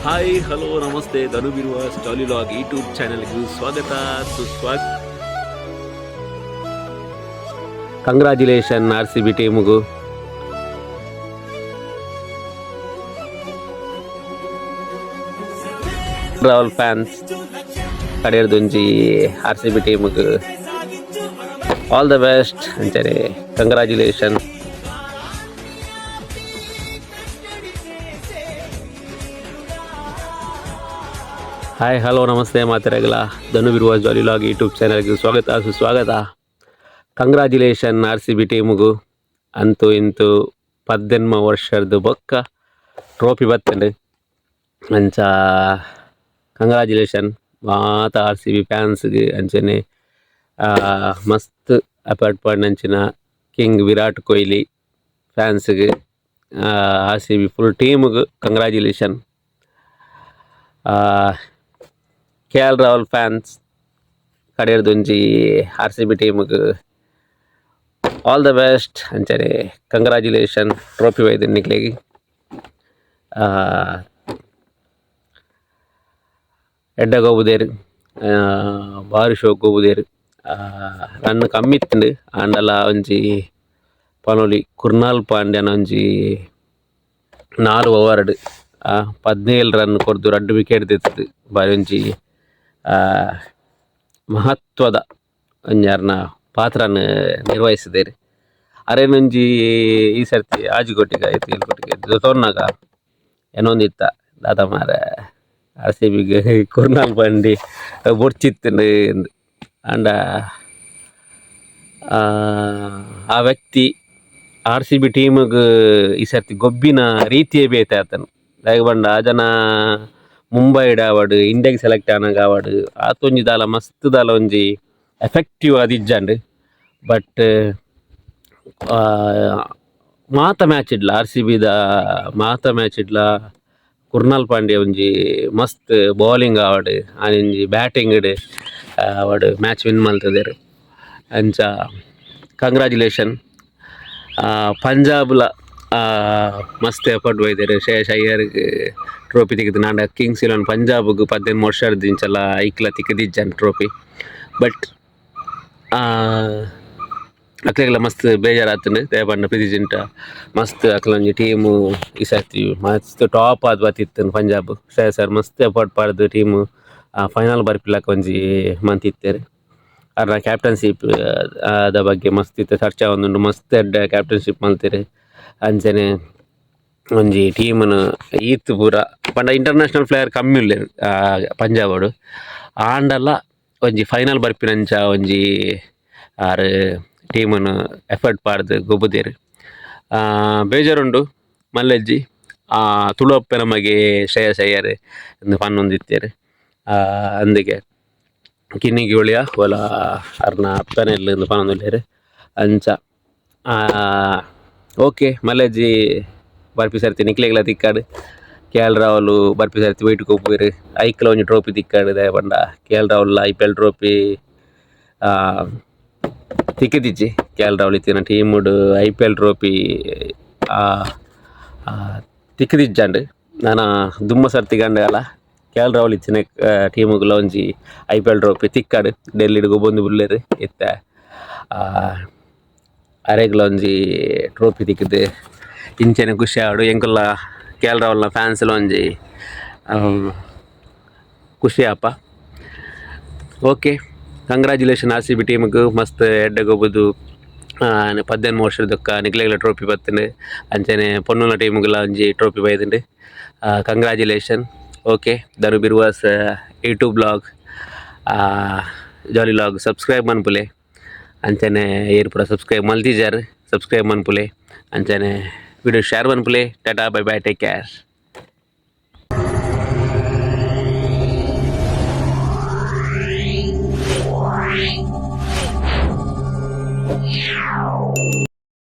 Hi, hello, ನಮಸ್ತೆ. Dhanu Biruvas jolly vlog YouTube ಚಾನೆಲ್ಗೆ ಸ್ವಾಗತ ಸುಸ್ವಾಗತ. ಕಂಗ್ರಾಚುಲೇಷನ್ ಆರ್ ಸಿ ಬಿ ಟೀಮ್ಗೂ. ರಾಹುಲ್ ಫ್ಯಾನ್ಸ್ ಕಡೆಯರ್ದೊಂಜಿ ಆರ್ ಸಿ ಬಿ ಟೀಮ್ಗೆ ಆಲ್ the best ಅಂಚನೆ ಕಂಗ್ರಾಚುಲೇಷನ್. ಹಾಯ್, ಹಲೋ, ನಮಸ್ತೆ ಮಾತೆರೆಗ್ಲ. Dhanu Biruvas jolly vlog YouTube ಚಾನಲ್ಗೆ ಸ್ವಾಗತ ಸುಸ್ವಾಗತ. ಕಂಗ್ರಾಚುಲೇಷನ್ ಆರ್ ಸಿ ಬಿ ಟೀಮ್ಗೂ. ಅಂತೂ ಇಂತೂ 18 ವರ್ಷದ ಬೊಕ್ಕ ಟ್ರೋಫಿ ಬತ್ತಂಡು. ಅಂಚ ಕಂಗ್ರಾಚುಲೇಷನ್ ಮಾತ ಆರ್ ಸಿ ಬಿ ಫ್ಯಾನ್ಸ್ಗೆ. ಅಂಚನೆ ಮಸ್ತ್ ಎಫರ್ಟ್ ಪಾಡ್ನಂಚಿನ ಕಿಂಗ್ ವಿರಾಟ್ ಕೊಹ್ಲಿ ಫ್ಯಾನ್ಸ್ಗೆ, ಆರ್ ಸಿ ಬಿ ಫುಲ್ ಟೀಮ್ಗೆ congratulation. K L Rahul fans ಕಡೆಯರ್ದೊಂಜಿ ಆರ್ ಸಿ ಬಿ ಟೀಮ್ಗೆ ಆಲ್ the best ಅಂಚನೆ ಕಂಗ್ರಾಚುಲೇಷನ್. ಟ್ರೋಫಿ ಬೈದಿನ ನಿಕ್ಲೆಗ್. ಎಡ್ಡೆ ಗೊಬ್ಬುದೆರ್, ಬಾರಿ ಶೋಕು ಗೊಬ್ಬುದೆರ್. ರನ್ ಕಮ್ಮಿ ಇತ್ತ್ಂಡ್, ಆಂಡಲ ಒಂಜಿ ಪನೊಲಿ ಕೃಣಾಲ್ ಪಾಂಡ್ಯನ ಒಂಜಿ ನಾಲ್ ಓವರ್ಡ್ 17 ರನ್ ಕೊರ್ದು ರಡ್ಡ್ ವಿಕೆಟ್ ದೆತ್ತುದು ಬಾರಿ ಒಂಜಿ ಮಹತ್ವದ ಒಂಜಿ ಅರ್ನ ಪಾತ್ರನ್ ನಿರ್ವಹಿಸಿದೆರ್. ಅರೆನೊಂಜಿ ಈ ಸರ್ತಿ ಆಜಿ ಕೋಟಿಗ್ ಐತ್ ಏಳ್ ಕೋಟಿಗ್ ದೆತೊನ್ನಗ ಎನ್ನೊಂದಿತ್ತ, ದಾದ ಮಾರ್ರೆ, ಆರ್ ಸಿ ಬಿಗ್ ಕೃಣಾಲ್ ಪಾಂಡಿ ಬೊಡ್ಚಿತ್ತ್ಂಡ್ ಇಂದ್. ಆಂಡ ಆ ವ್ಯಕ್ತಿ ಆರ್ ಸಿ ಬಿ ಟೀಮ್ಗ್ ಈ ಸರ್ತಿ ಗೊಬ್ಬಿನ ರೀತಿಯೇ ಬೇತೆ ಆತಂಡ್. ದಾಯೆ ಪಂಡ ಆ ಜನ ಮುಂಬೈಡ್ ಆವಡ್, ಇಂಡಿಯಾಗ್ ಸೆಲೆಕ್ಟ್ ಆನಗ ಆವಡ್, ಆತೊಂಜಿ ದಾಲ ಮಸ್ತ್ ದಾಲ ಒಂಜಿ ಎಫೆಕ್ಟಿವ್ ಆದಿಜ್ಜಂಡ್. ಬಟ್ ಮಾತ ಮ್ಯಾಚ್ ಡ್ಲ, ಆರ್ ಸಿ ಬಿ ದ ಮಾತ ಮ್ಯಾಚ್ ಡ್ಲ ಕೃಣಾಲ್ ಪಾಂಡ್ಯ ಒಂಜಿ ಮಸ್ತ್ ಬೌಲಿಂಗ್ ಆವಡ್, ಆನಿಂಜಿ ಬ್ಯಾಟಿಂಗ್ ಡ್ ಆವಡ್ ಮ್ಯಾಚ್ ವಿನ್ ಮಲ್ತುದೆರ್. ಅಂಚ ಕಂಗ್ರಾಚುಲೇಷನ್. ಪಂಜಾಬ್ಲ ಮಸ್ತ್ ಎಫರ್ಟ್ ಬೈದೆರ್. ಶ್ರೇಯಸ್ ಅಯ್ಯರ್ ಟ್ರೋಫಿ ತಿಕ್ಕ್‌ದ್. ಆಂಡ ಕಿಂಗ್ಸ್ ಇಲೆವನ್ ಪಂಜಾಬ್ಗ್ 18 ವರ್ಷರ್ದಿಂಚಲ ಐಕ್ಲ ತಿಕ್ಕ್‌ದಿಜ್ಜಂಡ್ ಟ್ರೋಫಿ. ಬಟ್ ಅಕ್ಲೆಗ್ಲ ಮಸ್ತ್ ಬೇಜಾರಾತುಂಡು. ದಾಯೆ ಪಂಡ ಪ್ರೀತಿ ಜಿಂಟಾ ಮಸ್ತ್ ಅಕ್ಲೊಂಜಿ ಟೀಮ್ ಈ ಸರ್ತಿ ಮಸ್ತ್ ಟಾಪ್ ಆದ್ ಬತ್ತಿತ್ತುಂಡು ಪಂಜಾಬ್. ಶ್ರೇಯಸ್ ಅಯ್ಯರ್ ಮಸ್ತ್ ಎಫರ್ಟ್ ಪಾಡ್ದ್ ಟೀಮ್ ಫೈನಲ್ ಬರ್ಪಿಲಕ ಒಂಜಿ ಮಂತಿತ್ತೆರ್. ಅರ್ನ ಕ್ಯಾಪ್ಟನ್ಶಿಪ್ ದ ಬಗ್ಗೆ ಮಸ್ತ್ ಇತ್ತೆ ಚರ್ಚೆ ಆವೊಂದುಂಡು. ಮಸ್ತ್ ಎಡ್ಡೆ ಕ್ಯಾಪ್ಟನ್ಶಿಪ್ ಮಲ್ತೆರ್. ಅಂಚನೆ ಒಂಜಿ ಟೀಮ್‌ನ್ ಈತ್ ಪೂರ ಪಂಡ ಇಂಟರ್ನ್ಯಾಷನಲ್ ಪ್ಲೇಯರ್ ಕಮ್ಮಿ ಉಲ್ಲೆರ್ ಪಂಜಾಬಡ್. ಆಂಡಲ ಒಂಜಿ ಫೈನಲ್ ಬರ್ಪಿನಂಚ ಒಂಜಿ ಆರ್ ಟೀಮ್‌ನ್ ಎಫರ್ಟ್ ಪಾಡ್ದ್ ಗೊಬ್ಬುದೆರ್. ಬೇಜಾರುಂಡು ಮಲ್ಲೆಜ್ಜಿ. ತುಳುವಪ್ಪೆನ ಮಗೆ ಶ್ರೇಯಸ್ ಅಯ್ಯರ್ ಇಂದ್ ಪನೊಂದಿತ್ತೆರ್. ಅಂದಿಗೆ ಕಿನ್ನಿಗೋಳಿಯ ಒಲ ಅರ್ನ ಅಪ್ಪೆನ ಇಲ್ಲ್ ಇಂದ್ ಪನೊಂದುಲ್ಲೆರ್. ಅಂಚ ಓಕೆ, ಮಲ್ಲೆಜ್ಜಿ, ಬರ್ಪಿ ಸರ್ತಿ ನಿಕ್ಲೆಗ್ಲ ತಿಕ್ಕಡ್. ಕೆ ಎಲ್ ರಾಹುಲ್ ಬರ್ಪಿ ಸರ್ತಿ ಒಯಿಟ್ ಗೊಬ್ಬುವೆರ್, ಐಕ್ಲ ಒಂಜಿ ಟ್ರೋಫಿ ತಿಕ್ಕಡ್. ದಾಯೆ ಪಂಡ K L Rahul IPL trophy ತಿಕ್ಕಿದಿಜ್ಜಿ. ಕೆ ಎಲ್ ರಾಹುಲ್ ಇತ್ತಿನ ಟೀಮುಡು ಐಪಿಎಲ್ ಟ್ರೋಫಿ ತಿಕ್ಕಿದಿಜ್ಜಂಡ್. ನನ ದುಂಬ ಸರ್ತಿ ಅಂಡಲ ಕೆ ಎಲ್ ರಾಹುಲ್ ಇತ್ತಿನ ಟೀಮುಗುಲ ಒಂಜಿ ಐಪಿಎಲ್ ಟ್ರೋಫಿ ತಿಕ್ಕಡ್. ಡೆಲ್ಲಿಡ್ ಗೊಬ್ಬೊಂದು ಉಲ್ಲೆರ್ ಇತ್ತೆ. ಅರೆಗ್ಲ ಒಂಜಿ ಟ್ರೋಫಿ ತಿಕ್ಕ್‌ದ್ ಇಂಚೆನೆ ಖುಷಿ ಆವಡ್. ಎಂಕುಲ್ಲ ಕೆ ಎಲ್ ರಾಹುಲ್ನ ಫ್ಯಾನ್ಸ್ ಲ ಒಂಜಿ ಖುಷಿ ಆಪ. Okay, congratulation R C B ಟೀಮ್‌ಗ್. ಮಸ್ತ್ ಎಡ್ಡೆ ಗೊಬ್ಬುದು 18 ವರ್ಷದೊಕ್ಕ ನಿಕ್ಲೆಗ್ಲ ಟ್ರೋಫಿ ಬತ್ತ್ಂಡ್. ಅಂಚನೆ ಪೊಣ್ಣುನ ಟೀಮ್‌ಗುಲ ಒಂಜಿ ಟ್ರೋಫಿ ಬೈದ್ಂಡ್. Congratulation. Okay, Dhanu Biruvas YouTube vlog jolly vlog subscribe ಮನ್ಪುಲೆ. ಅಂಚನೆ ಏರ್ ಪೂರ ಸಬ್ಸ್ಕ್ರೈಬ್ ಮಲ್ತಿಜಾರ್, ಸಬ್ಸ್ಕ್ರೈಬ್ ಮನ್ಪುಲೆ. ಅಂಚನೆ ವಿಡಿಯೋ ಶೇರ್ ಮನ್ಪುಲೆ. Tata, bye bye, take care.